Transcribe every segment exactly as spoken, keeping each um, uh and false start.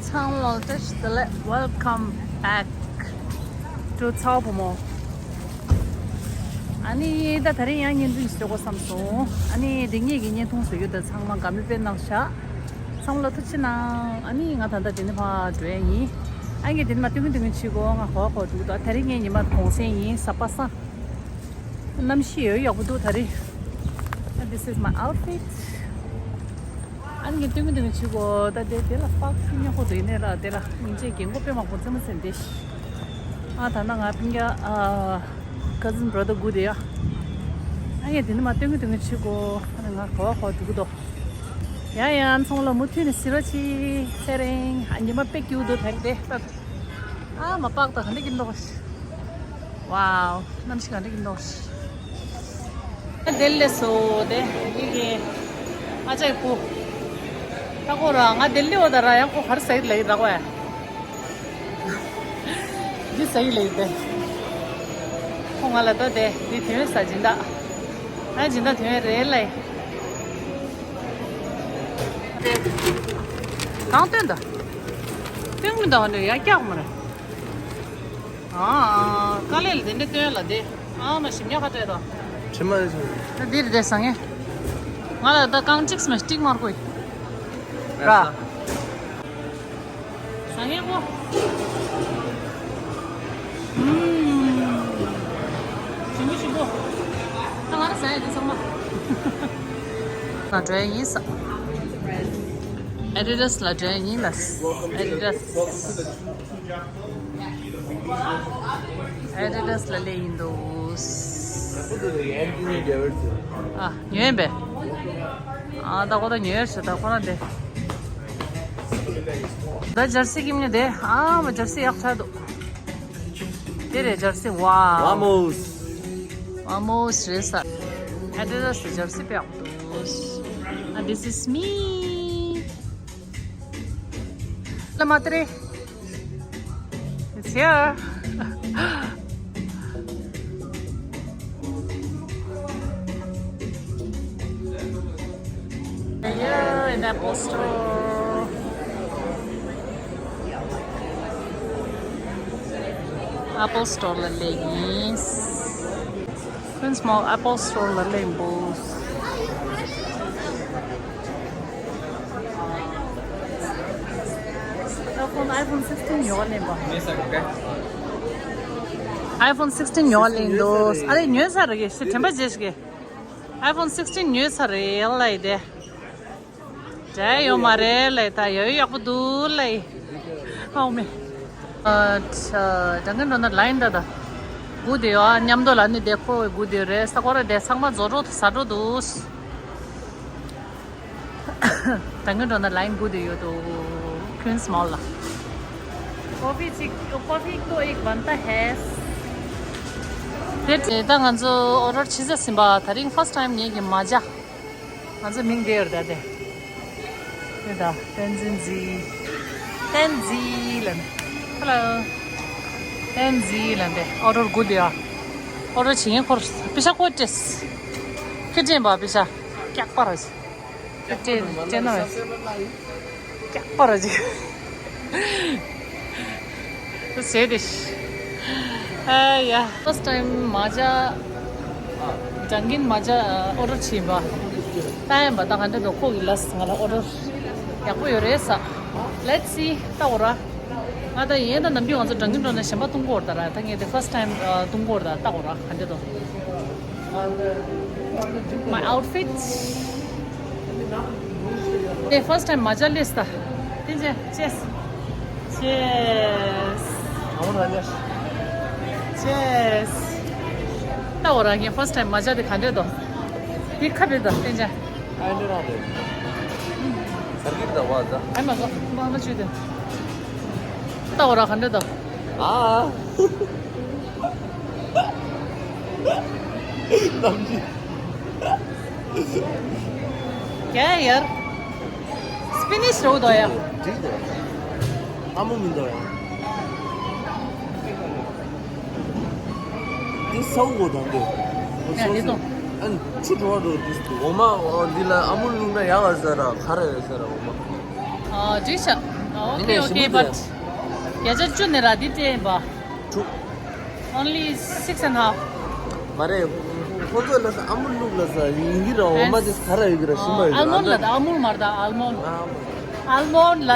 ཚང་མ་ལ་བཀྲ་ཤིས་བདེ་ལེགས། Welcome back to ཚ་བ་བུ་མོ། ཨ་ནི་ད་དེ་རིང་ཡང་བརྙན་འཕྲིན་ཞིག་བཟོ་དགོས་བསམ་སོང་། ཨ་ནི་དེ་ངེད་ཀྱི་བརྙན་ཐུང་བཟོ་རྒྱུ་དེ་ཚང་མ་དགའ་མོས་སྤེལ་གནང་ཤག། ཚང་མ་ལ་ཐུགས་རྗེ་གནང་། ཨ་ནི་ང་ད་ལྟ་དེ་ནས་ཕར་འགྲོ་ཡ་ཡིན། ཨ་ངས་དེ་ནས་མར་སྟོན་གི་སྟོན་གི་བྱེད་དགོས། ང་ག་པར་ག་པར་འགྲོ་གི་འདུག། དེ་རིང་ངའི་ཉི་མ་གུང་སེང་ཡིན། གཟའ་པ་སངས། གནམ་གཤིས་ཡོད་ཡག་པོ་འདུག་དེ་རིང་། This is my outfit. ཨ་ནི་ངས་སྟོན་གི་སྟོན་གི་བྱེད་དགོས། ད་དེ་དེ་ལ་པགས་ཀི་ཉོ་དགོས་འདུག། ཡིན་ནའི་ལ་དེ་ལ་སྙིང་རྗེ། རྒན་གོག་དཔེ་མང་པོ་རྩེད་མོ་རྩེ་འདི། ཨ་ད་ནང་ང་སྤུན་ཀྱག་ཨ་cousin brother དགུ་དེ་ཡ། ཨ་ངས་དེ་ནས་མར་སྟོན་གི་སྟོན་གི་བྱེད་དགོས། ཨ་ནི་ང་ག་པར་ག་པར་འགྲོ་གི་འདུག། ཡ་ཡ། ཚང་མ་ལ་མུ་མཐུད་ནས་གཟིགས་རོགས་གྱིས། ཚེ་རིང་། ཨ་ཉི་མ་དཔེ་སྐྱིད་པོ་འདུག་དེ་རིང་དེ་ལྟ། ཨ་མ་པགས་ད་ག་འདྲ་སྐྱིད་འདུག། ཝའོ། གནམ་གཤིས་ག་འདྲ་སྐྱིད་འདུག། ང་ལྡི་ལི་སླེབས་སོང་། དེ་ཡིན་གྱི། ཨ་ཅག་གི་བུ། ད་ཁོ་ར་ང་ལྡི་ལི་འོ་ད་ར་ཡང་ཁོ་ག་རེ་ཟ་གི་ལབ་ཀྱི་རག་པས། འདི་ཟ་གི་ལབ་ཀྱི་དེ། ཁོ་ང་ལ་ད་དེ་འདི་དོན་ས་སྦྱིན་བདག། ང་སྦྱིན་བདག་དོན་རེད་ལབ་ཡིན། དེ་གང་སྟོན་ད། སྟོན་མི་འདུག་ནས་ཡར་བཀྱག་མ་རེད། ཨ་དཀའ་ལས་ལ་དེ་འདྲ་སྟོན་ལ་དེ། ཨ་མ་ཞིམ་ཉག་ཁ་སྤྲད་དོ། དྲི་མ་རེད་ཟེར། ད་འདིར་བསྡད་བཟང་ངེ། ང་ལ་ད་རྐང་གཅིག་མ་སྟིག་མར་ཁོ་ཡི་ར། བཟང་ངེ་ཁོ། ཨུམ། ཞིམ་པོ་ཞིམ་པོ། ད་ང་ར་ཟ་ཡ་དེ་ཚང་མ། ང་འགྲོ་ཡ་ཡིན་ས། Adidas ལ་འགྲོ་ཡ་ཡིན་ལ། Adidas། Adidas ལ་སླེབས་ཡིན་འདུག། ཨ་ཉོས་པས། ཨ་ད་ཁོ་ད་ཉོས་ཤག། ད་ཁོ་རང་དེ། ད་ཇར་སི་ཀིམ་ནི་དེ། ཨ་མ་ཇར་སི་ཡག་ཆགས་འདུག། དེ་རེད་ཇར་སི། ཝའོ། Vamos. Vamos རེད་ས། Adidas ཇར་སི་དཔེ་ཡག་པོ་འདུག། ཨ། This is me. La madre. It's here. Here in Apple Store. Apple Store ལ་སླེབས་ཡིན། Queens Mall Apple Store ལ་སླེབས་འདུག། iPhone, iPhone sixteen ཉོ་བ་ལེན་པ། iPhone sixteen ཉོ་བ་ལེན་འདུག། ཨ་རེ་ཉོས་ཚར་རེད། ཤི་དྲན་པ་བརྗེད་ཤི། iPhone sixteen ཉོས་ཚར་རེད་ལབ་ཡི་དེ། འདྲ་ཡོད་མ་རེད་ལབ་ཡི། ད་ཡོད་ཡག་པོ་འདུག་ལབ་ཡི། ཨའོ་མེ། ཨ་ད་ངན་འགྲོ་ན་ལ་ཡིན་ད་ད། སྒུག་བསྡད་ཡོད། ཨ་མཉམ་དུ་ལ་ནི་དེ་ཁོ་སྒུག་བསྡད་ཡོད་རེད། ས་ཁོ་ར་དེ་ཚང་མ་བཟོ་འགྲོ་ཟ་འགྲོ་འདུག། ད་ངན་འགྲོ་ན་ལ་ཡིན་སྒུག་བསྡད་ཡོད་དོ། Queens Mall ལ། कॉफी चिक कॉफी तो एक बनता है। དེ་ད་ང་ཚོ་ཨོ་ཌར་བྱས་ཟིན་པ། དེ་རིང་first time ངེད་ཀྱི་མ་ཇ། ང་ཚོ་མིང་དེ་ཡོད་རེད་ད་དེ། དེ་ད་ཏན་ཛིན་ཛི། ཏན་ཛི་ལབ་ནས། Hello། ཏན་ཛི་ལབ་ནས་ཨོ་ཌར་སྒུག་བསྡད་ཡོད། ཨོ་ཌར་བྱེད་མཁན་ཁོ་ར་པེ་ཤ་ཁོ་སྤྲད། ཁྱི་དྲན་པ་པེ་ཤ། སྐྱག་པ་ར་ཅིག། སྤྲད་སྤྲད་ན་ར་ཅིག། སྐྱག་པ་ར་ཅིག། ཟེར་ཏེ། ཨ་ཡ། First time མ་ཇ། གྲང་གིན་མ་ཇ་ཨོ་ཌར་བྱས་པ། ལྟ་ཡིན་པ་ད་ག་འདྲ་འདུག། ཁོ་གི་ལས་ང་ལ་ཨོ་ཌར་ཡག་པོ་ཡོད་རེད་ས། Let's see ལྟ་འོ་ར། ང་ད་ཡིན་ད་ནམ་རྒྱུན་ང་ཚོ་གྲང་གིན་འགྲོ་ན་གཞན་པ་བཏུང་གི་ཡོད་རེད་ད་ར། ད་ངས་དེ་first time བཏུང་གི་ཡོད་རེད་ད། ལྟ་འོ་ར་ག་འདྲ་འདུག། My outfit. དེ་first time མ་ཇ་ལས་ད། དེ་ཅེས་ཅེས། ཅེས། ཅེས། ད་འོ་ར་ངས་first time མ་ཇ་དེ་ག་འདྲ་འདུག། དེ་ཁ་བེ་ད་དེ་ཅེས། ཨ་མ་གོ་མ་མ་ཆུ་དེ། ད་འོ་ར་ག་འདྲ་འདུག། ཨ། क्या है यार? स्पिनिश रहो दो यार। ठीक है। आमो मिल दो यार। ये सौ को था दो। ཡ་དེ་དང་། ཨན་ཆུ་འགྲོ་འགྲོ་དུས་འོ་མ་འདི་ལ་ཨ་མོ་བླུགས་ན་ཡག་ཟེར་ར། ཁ་ར་ཡོད་ཟེར་ར་འོ་མ། ཨ་འགྲིག་ཤག། Okay, okay, but བརྒྱ་ཆ་བཅུ་ནས་ར་འདི་སྤྲད་ཡིན་པ། Only six and half. མ་རེད། ཁོ་ཚོ་ལ་ས་ཨ་མོ་ལུག་ལ་ས་ཡིན་གྱི་ར་འོ་མ་དེ་ག་ར་ཡོད་ཀྱི་ར་ཤིན་པ་ཡོད་ཀྱི་ར། ཨལ་མོན་ལ་ད་ཨལ་མོན་མ་རེད་ད་ཨལ་མོན། ཨལ་མོན་ལ།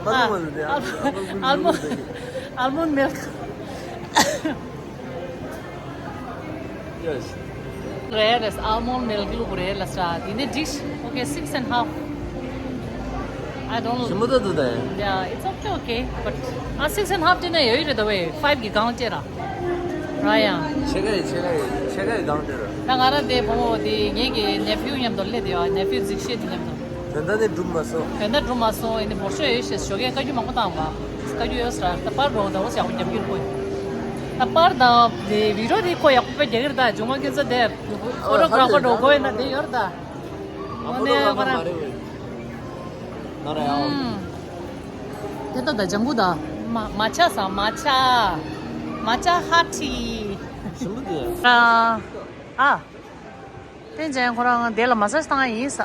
མ་ལུག་མ་ལུག་དེ་ཨལ་མོན་ལུག་དེ། ཨལ་མོན་མིལ་ཀི། Yes. རེད་རེད། ཨལ་མོན་མིལ་ཀི་ལུག་རེད་ལ་ས། དེ་ནས་འགྲིག Okay, six and half. I don't know. ཞིམ་པོ་ད་འདུག་ད། Yeah, it's okay, okay. But ཨ་six and half དེ་ནས་ཡོད་རེད་ད་བས། Five གི་སྒང་སྤྲད་ར། ར་ཡ། ཕྱེད་ཀ་ཡི་ཕྱེད་ཀ་ཡི་ཕྱེད་ཀ་ཡི་སྒང་སྤྲད་ར། ད་ང་ར་དེ་བུ་མོ་དེ་ངེད་ཀྱི་ནེ་ཕིའུ་མཉམ་དུ་སླེབས་དེ་ཡ། ནེ་ཕིའུ་གཟིགས་ཤེས་དེ་མཉམ་དུ། དོན་དག་ནི་འགྲུབ་མ་སོང་། དོན་དག་འགྲུབ་མ་སོང་། ཨེ་ནི་འབོར་ཤོག་ཡོད་ཤེས་ཞོགས་ཀས་བཀའ་བཀྱོན་མང་པོ་བཏང་བ། བཀའ་བཀྱོན་ཡོད་ས་ར། ད་པར་རོ་ད་འོ་ཞག་པོ་རྒྱབ་ཀྱི་རེད་ཁོ། ད་པར་དང་དེ་བི་ཌིའོ་དེ་ཁོ་ཡག་པོ་དཔེ་རྒྱག་གི་རེད་ད། ཇུང་མ་ཁྱེད་ཚོ་དེ་ཕོ་ཊོ་གྷ་ར་ཕར་འགྲོ་དགོས་ཡིན་ན་དེ་ཡོད་རེད་ད། ཨ་ནི་ཕོ་ཊོ་གྷ་ར་ཕར་མ་རེད་བས། ན་ར་ཡ། ཨུམ། དེ་ད་ད་ལྗང་གུ་ད། མ་མ་ཆ་ས་མ་ཆ། མ་ཆ་ཧ་ཊི། ཞིམ་པོ་དེ། ཨ། ཨ། དེ་ཅན་ཁོ་རང་དེ་ལ་མ་སཱ་ཇི་བཏང་ཡ་ཡིན་ས།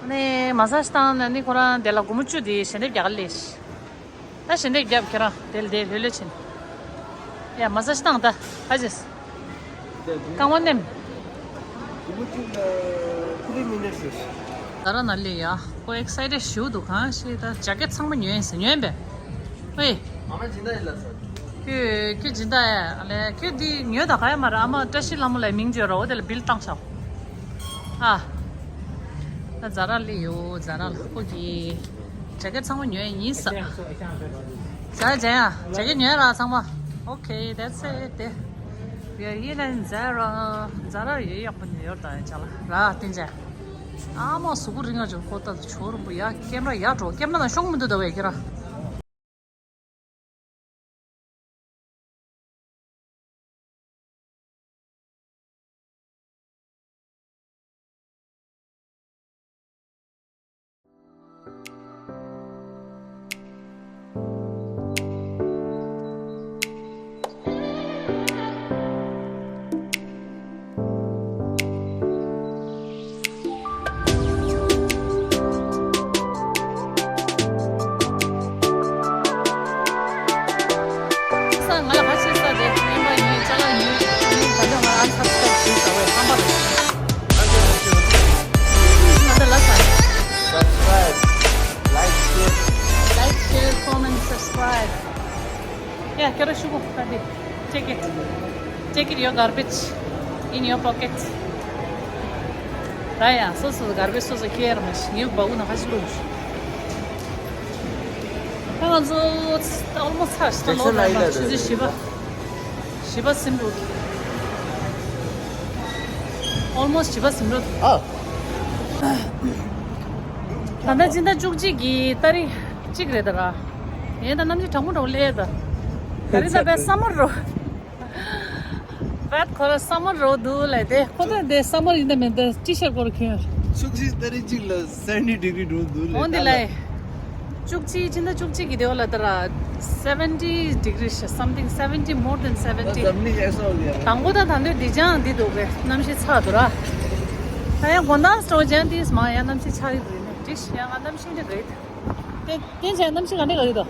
ནི་མ་སཱ་ཇི་བཏང་ན་ནི་ཁོ་རང་དེ་ལ་སྒོར་མོ་བཅུ་དེ་ཞལ་འདེབས་རྒྱག་ལས། ད་ཞལ་འདེབས་རྒྱབ་ཁྱེད་རང་དེ་ལ་དེ་ལྷོད་ལྷོད་ཕྱིན། ཡ་མ་སཱ་ཇི་བཏང་ད་ཧ་ཅེས། རྐང་པ་མནན། སྒོར་མོ་བཅུ་ལ་three minutes རེད། ད་ར་ན་ལི་ཡ། ཁོ་ཨེག་སའི་ཊེཌ་ཞུ་འདུག་གང་ཞིག་ད་ཇེ་ཀེཊ་ཚང་མ་ཉོས་ཡིན་ཟེར་ཉོས་པས། ཨེ། ཨ་མ་སྦྱིན་བདག་ཡིན་ལབ་སོང་། ཁྱོད་ཁྱོད་སྦྱིན་བདག་ཡ་ཨ་ལས་ཁྱོད་འདི་ཉོས་དང་ག་ཡ་མ་རེད། ཨ་མ་བཀྲ་ཤིས་ལྷ་མོ་ལ་མིང་བརྗོད་རོགས། འོ་དེ་ལ་བིལ་བཏང་ཤག་ཨ། ད་ཛ་ར་ལི་ཡོད། ཛ་ར་ལ་ཁོ་གི་ཇེ་ཀེཊ་ཚང་མ་ཉོས་ཡིན་ས། ཛ་ཇ་ཡ་ཇེ་ཀེཊ་ཉོས་ར་ཚང་མ། Okay, that's it. དེ་ཡ་ཡིན་ན་ཛ་ར་ཛ་ར་ཡོད་ཡག་པོ་ཉོས་ཡོད་ད་ཡ་ཅ་ལ་ར་བསྟན་ཅ། ཨ་མ་གཟུགས་པོ་རིང་ང་ཅོ་ཁོ་ད་ཆོ་རུམ་པོ་ཡ་ཀེམ་ར་ཡ་འགྲོ། ཀེམ་ར་ན་ཤོང་མི་འདུག་ད་བས་ཁྱེད་ར། ས་ང་ལ་ཁ་ཤས་ས་དེ་སྨན་པ་ཡིན། ཅ་ལག་ཡིན། ཨ་ནི་ད་ལྟ་ང་ཨན་སབ་སི་ཀ་རེབ་བྱས་ཟ་བའི་ཧམ་པ་རེད། ང་ད་ལ་ས། Subscribe, like, share. Like, share, comment, subscribe. Yeah, ཁྱོད་ར་ཤུ་གོ་ད་དེ། Take it. Take it, your garbage in your pocket. ད་ཡ་སོ་སོ་གར་བེ་སོ་སོ་ཁྱེར་མ་ཤི་ངའི་བ་གུ་ན་ཧ་ཅི་ལུག་ད་ང་ཚོ་ཨོལ་མོ་སི་ཚར་ཤི་ད་ལོ་ད་ཆུ་ཚོད་བཞི་པ། བཞི་པ་ཟིན་འགྲོ། ཨོལ་མོ་སི་བཞི་པ་ཟིན་འགྲོ། ཨ། ད་ལྟ་སྤྱི་ཟླ་བཅུ་གཅིག་གི་ཏ་རིག་གཅིག་རེད་ད་ར། ཡིན་ད་གནམ་གཤིས་གྲང་མོ་འགྲོ་ལེ་ད། ད་རིང་ད་བས་སམ་མར་རོ། བད་ཁོ་ར་སམ་མར་རོ་འདུག་ལེ་དེ་ཁོ་ད་དེ་སམ་མར་ཡིན་ད་མིན་ད་ཊི་ཤར་སྐོར་གྱོན། བཅུ་གཅིག་ཏ་རིག་གཅིག་ལ་seventy degree འགྲོ་འདུག་ལེ། འོན་ཏེ་ལེ། བཅུ་གཅིག་སྤྱི་ཟླ་བཅུ་གཅིག་གི་དེ་བ་ལ་ད་ར། Seventy degree something, seventy, more than seventy. ད་ཟམ་ནི་ཨེ་སོ་ཡ། དང་པོ་ད་ད་འདོད་འདི་ཅང་འདི་འདུག་གས་གནམ་གཤིས་ཚ་འདུག་ར། ད་ཡང་དགོང་དག་སྤྲོ་ཅང་འདིས་མ་ཡང་གནམ་གཤིས་ཚ་གི་འདུག་ནས་འགྲིག་ཡང་ང་གནམ་གཤིས་འདི་རེད། དེ་དེ་ཅང་གནམ་གཤིས་ག་འདྲ་ག་རེད་དོ།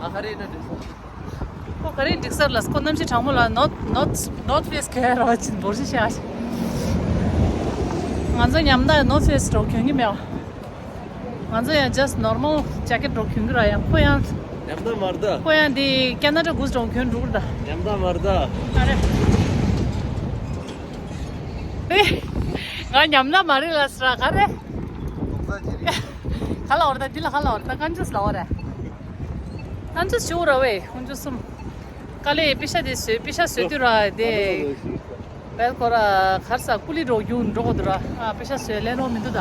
ཨ་ཧ་རེ་ན་འགྲིག་སོང་། ཁོ་ག་རེ་འགྲིག་སར་ལ་ཁོ་གནམ་གཤིས་གྲང་མོ་ལ་North North North Face ག་ར་བ་ཅིན་འབོར་ཞིག་ཤ་ཤ། ང་ཚོ་ཉམས་ད་North Face འགྲོ་གྱོན་གྱི་མེད་བ། ང་ཚོ་ཡང་just normal jacket འགྲོ་གྱོན་གྱི་ར་ཡང་ཁོ་ཡང་། ཉམས་ད་མར་ད། ཁོ་ཡང་འདི་Canada Goose འགྲོ་གྱོན་འགྲོ་གི་ར་ད། ཉམས་ད་མར་ད། ཨ་རེ། ཨེ། ང་ཉམས་ད་མ་རེད་ལ་སྲ་ག་རེ། ག་ལ་འོར་ད་འདི་ལ་ག་ལ་འོར་ད་ཀན་ཇུས་ལ་འོར་ར། ཀན་ཇུས་ཞུ་ར་བས་ཁོང་ཚོ་གསུམ། དཀའ་ལས་པེ་ཤ་དེ་བཟོས་པེ་ཤ་བཟོས་དུས་ར་དེ། བལ་ཁོ་ར་ཁར་ས་ཀུ་ལི་འགྲོ་རྒྱུ་འགྲོ་གོ་དུ་ར་ཨ་པེ་ཤ་བཟོས་ལེན་རོགས་མི་འདུག་ད།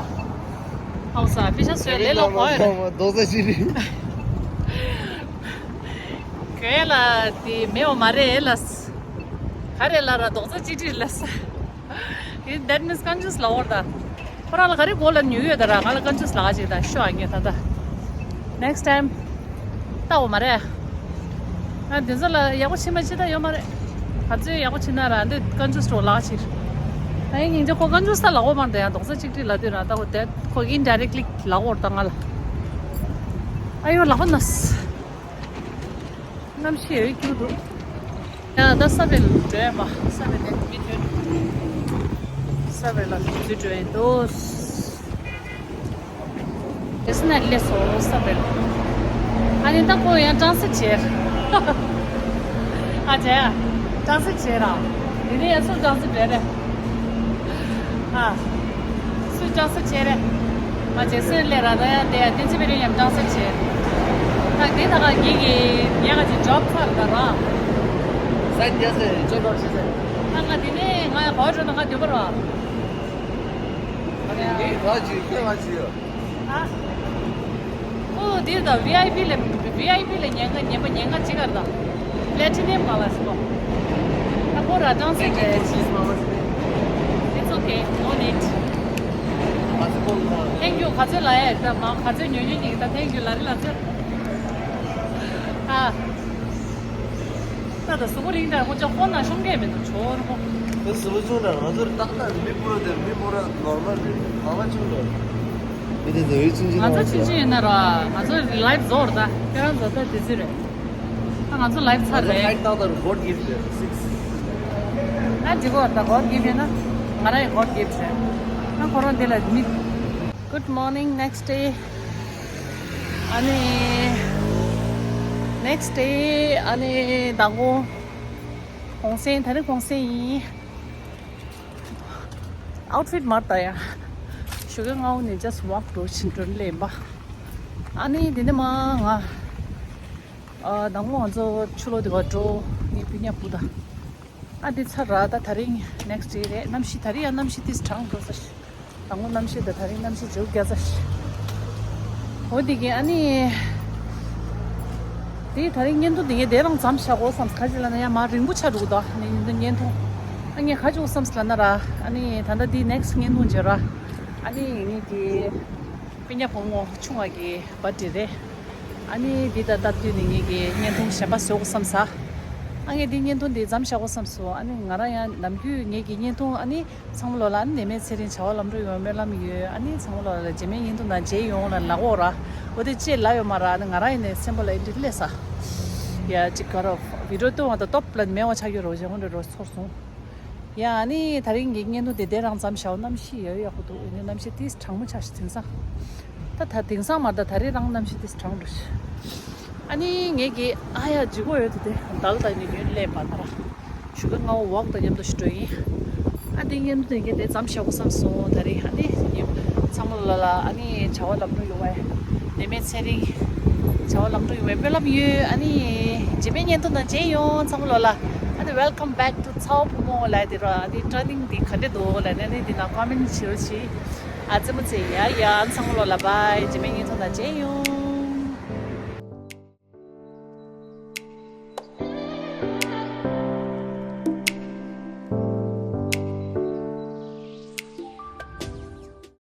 ཨའུ་ས་པེ་ཤ་བཟོས་ལེན་ལོ་གོ་ཡོད་ར། རྡོག་རྩ་གཅིག་སྒྲིལ། གོས་ལ་དེ་མེད་བ་མ་རེད་ལ། ག་རེ་ལ་ར་རྡོག་རྩ་གཅིག་སྒྲིལ་ལ་ས། That means ཀན་ཇུས་ལ་འོར་ད། ཁོ་རང་ལ་ག་རེ་གོ་ལ་ཉུག་ཡོད་ད་ར་ང་ལ་ཀན་ཇུས་ལ་ཅིག་ད་ཤོ་ཨ་ངས་ད་ད། Next time ལྟ་འོ་མ་རེད། ང་འདི་ཚོ་ལ་ཡག་པོ་ཕྱིན་མ་ཕྱིན་ད་ཡོད་མ་རེད། ག་ཚོད་ཡག་པོ་ཕྱིན་ན་ར་འདི་ཀན་ཇུས་རོ་ལག་ཕྱིར། ད་ཡིན་ཉིན་ཅག་ཁོ་ཀན་ཇུས་ད་ལག་འོ་མ་འདི་ཡང་རྡོག་རྩ་གཅིག་སྒྲིལ་ལ་དུས་ར་ད་ཁོ་དེ་ཁོ་indirectly ལག་འོར་ད་ང་ལ། ཨ་ཡོ་ལག་པ་ན། གནམ་གཤིས་ཡོད་རྒྱུ་འདུག་ཡ་ད་ས་བལ་འགྲོ་ཡ་མ་ས་བལ་ནས་མི་ཐོན། ས་བལ་ལ་དུས་འགྲོ་ཡ་འདུག་དེ་སི་ན་ལས་སོ་ས་བལ། ཨ་ནི་ད་ཁོ་ཡང་ཀྲང་སི་བྱེད། ཨ་ཅེ། ཀྲང་སི་བྱེད་ར། དེ་ནས་ཡང་སུ་ཀྲང་སི་བྱེད་རེད། ཨ། སུས་ཀྲང་སི་བྱེད་རེད། ང་རྗེས་སུ་སླེབས་ར་ད་ཡང་དེ་ཡང་བསྟན་འཛིན་པའི་རིང་ཡང་ཀྲང་སི་བྱེད། ད་དེ་ད་ག་ངེད་ཀྱི་ངས་ང་ཅིག་ཇོབ་ཚར་ད་ར། ས་རྒྱ་སེ་ཅོ་ལོ་ཤི་སེ། ད་ང་དེ་ནས་ང་གོ་འགྲོ་ན་ང་འདོད་པ་ར། ངས་ག་ཅིག་ཁྱེད་ང་ཅིག་ཡོད། ཨ། ཨོ་དེ་ད་ཝི་ཨའི་པི་ལ་ཝི་ཨའི་པི་ལ་ཉེན་ཁ་ཉེན་པ་ཉེན་ཁ་ཅིག་གར་ད། པླེ་ཊི་ནམ་ག་ལ་སོ། ད་ཁོ་ར་ཀྲང་སི་བྱེད། It's okay, no need. Thank you. ག་ཚོད་ལ་ཡ་ད་མ་ག་ཚོད་ཉོ་ཉོ་ཉིག་ད་thank you ལ་རི་ལ་ཚོད། ཨ། ད་ད་གཟུགས་པོ་རིང་དྲགས་ཁོ་ཅག་ཁོ་ན་ཤོང་གས་མེད་དོ་ཆོར་ཁོ། ད་གཟུགས་པོ་ཆུང་དྲགས་ང་ཚོར་ཏག་ཏག་མི་སྤོ་དེ་མི་སྤོ་ར་ནོར་མལ་རེད་ཁ་བ་ཆུང་དྲགས། མི་དེ་ཚོ་ཡོད་ཆུང་ཆུང་ང་ཚོ་ཆུང་ཆུང་ཡིན་ན་ར་ང་ཚོ་ལའིབ་བཟོ་ར་ད་ཁྱེད་རང་ཚོ་ད་དེ་ཚོ་རེད། ད་ང་ཚོ་ལའིབ་ཚར་རེད། ཧའིཊ་ཏག་ཏག་རུ་གོཌ་གིཕ་རེད་སིགས། ད་འགྲིག་གོ་ད་གོཌ་གིཕ་ཡིན་ན་ང་རང་ཡི་གོཌ་གིཕ་རེད། ད་ཁོ་རང་འདི་ལ་མི། Good morning, next day. ཨ་ནི་next day. ཨ་ནི་མདང་དགོང་གུང་སེང་ད་རིང་གུང་སེང་ཡིན། ཨའུཊ་ཕིཊ་མར་ད་ཡ། ཞོགས་ཀས་སྔ་པོ་ནས་just walk འགྲོ་བཞིན་འགྲོ་ལེན་པ། ཨ་ནི་དེ་ནས་མ་ང་། ཨ་མདང་དགོང་ང་ཚོ་ཆུ་ལོག་དེ་བ་འགྲོ་ངའི་སྤུན་ཀྱག་སྤུ་ད། ཨ་འདི་ཚར་ར་ད་ད་རིང་next day རེད། གནམ་གཤིས་ད་རིང་ཡང་གནམ་གཤིས་ཏིས་གྲང་འགྲོ་ས་ཞིག་དང་པོ་གནམ་གཤིས་དང་ད་རིང་གནམ་གཤིས་བྱེའུ་བརྒྱ་ཚ་ཞིག་འོ་དེ་གི་ཨ་ནི། དེ་ད་རིང་བརྙན་ཐུང་དེ་ངས་དེ་རང་མཚམས་བཞག་གོ་བསམ། ག་ཅི་ལ་ན་ཡ་མ་རིང་པོ་ཆགས་འགྲོ་གི་འདུག་ཨ་ནི་འདི་བརྙན་ཐུང་། ཨ་ངས་ག་ཅི་གོ་བསམ་ལ་ན་ར། ཨ་ནི་ད་ལྟ་འདི་next བརྙན་ཐུང་བྱེད་ར། ཨ་ནི་ངེད་ཀྱི་སྤུན་ཀྱག་བུ་མོ་ཆུང་བ་གི་བར་ཌེ་རེད། ཨ་ནི་འདི་ད་ལྟ་དུས་ནི་ངེད་ཀྱི་བརྙན་ཐུང་གཞན་པ་བཟོ་དགོས་བསམ་ས། ཨ་ངས་འདི་བརྙན་ཐུང་འདི་མཚམས་བཞག་དགོས་བསམ་སོང་། ཨ་ནི་ང་རང་ཡང་ནམ་རྒྱུན་ངེད་ཀྱི་བརྙན་ཐུང་ཨ་ནི་ཚང་མ་ལོ་ལ་ཨ་ནི་ནད་མེད་ཚེ་རིང་བྱ་བ་ལམ་འགྲོ་ཡོང་བའི་སྨོན་ལམ་ཡོད། ཨ་ནི་ཚང་མ་ལོ་ལ་རྗེས་མའི་བརྙན་ཐུང་ནང་མཇལ་ཡོང་ལ་ལབ་འོ་ར། འོ་དེ་ཅེས་ལབ་ཡོད་མ་ར། ཨ་ནི་ང་རང་ཡིན་ནས་སེམས་པ་ལ་ཨེ་འདྲི་སླེབས་ས། ཡ་ཅིག་ག་རོ་བི་ཌི་ཡོ་སྟོན་བ་དང་སྟོབས་ལ་མེད་པ་ཆགས་ཡོད་རོ་ཞེ་ཧོན་རེ་རོ་ཚོར་སོང་། ཡ་ཨ་ནི་ད་རིང་གི་བརྙན་ཐུང་དེ་དེ་རང་མཚམས་བཞག་གནམ་གཤིས་ཡག་ཡག་པོ་འདུག་ཨ་ནི་གནམ་གཤིས་ཏིས་གྲང་མོ་ཆགས་ཤིག་དེང་སང་། ད་ད་དེང་སང་མ་ད་ད་རེས་རང་གནམ་གཤིས་ཏིས་གྲང་འགྲོ་ཤི། ཨ་ནི་ངེད་ཀྱི་ཨ་ཡ་ལྗིད་ཁོག་ཡོད་དེ་དེ་དལ་དང་ནི་ཡོད་ལས་པ་ད་ར། ཞོགས་ཀས་སྔ་པོ་ཝོག་དང་མཉམ་དུ་ཞིག་འགྲོ་ཡིན། ཨ་དེ་མཉམ་དུ་ངེད་དེ་མཚམས་བཞག་གོ་བསམ་སོང་ད་རེས། ཨ་ནི་ཚང་མ་ལ་ལ་ཨ་ནི་བྱ་བ་ལམ་འགྲོ་ཡོང་བའི་ནད་མེད་ཚེ་རིང་བྱ་བ་ལམ་འགྲོ་ཡོང་བའི་སྨོན་ལམ་ཡོད། ཨ་ནི་རྗེས་མའི་བརྙན་ཐུང་ནང་མཇལ་ཡོང་ཚང་མ་ལ་ལ། ཨ་ནི་welcome back to ཚ་བོ་བུ་མོ་ལབ་དེ་ར། ཨ་ནི་ཊར་ནིང་དེ་ག་འདྲ་འདུག་ལབ་ནས་ཨ་ནི་དེ་ནང་ཀོ་མེན་བྱེད་རོགས་གྱིས། ཨ་ཙི་མོ་ཙི་ཡ་ཡ་ཚང་མ་ལ་ལ་བྷའི། རྗེས་མའི་བརྙན་ཐུང་ནང་མཇལ་ཡོང་།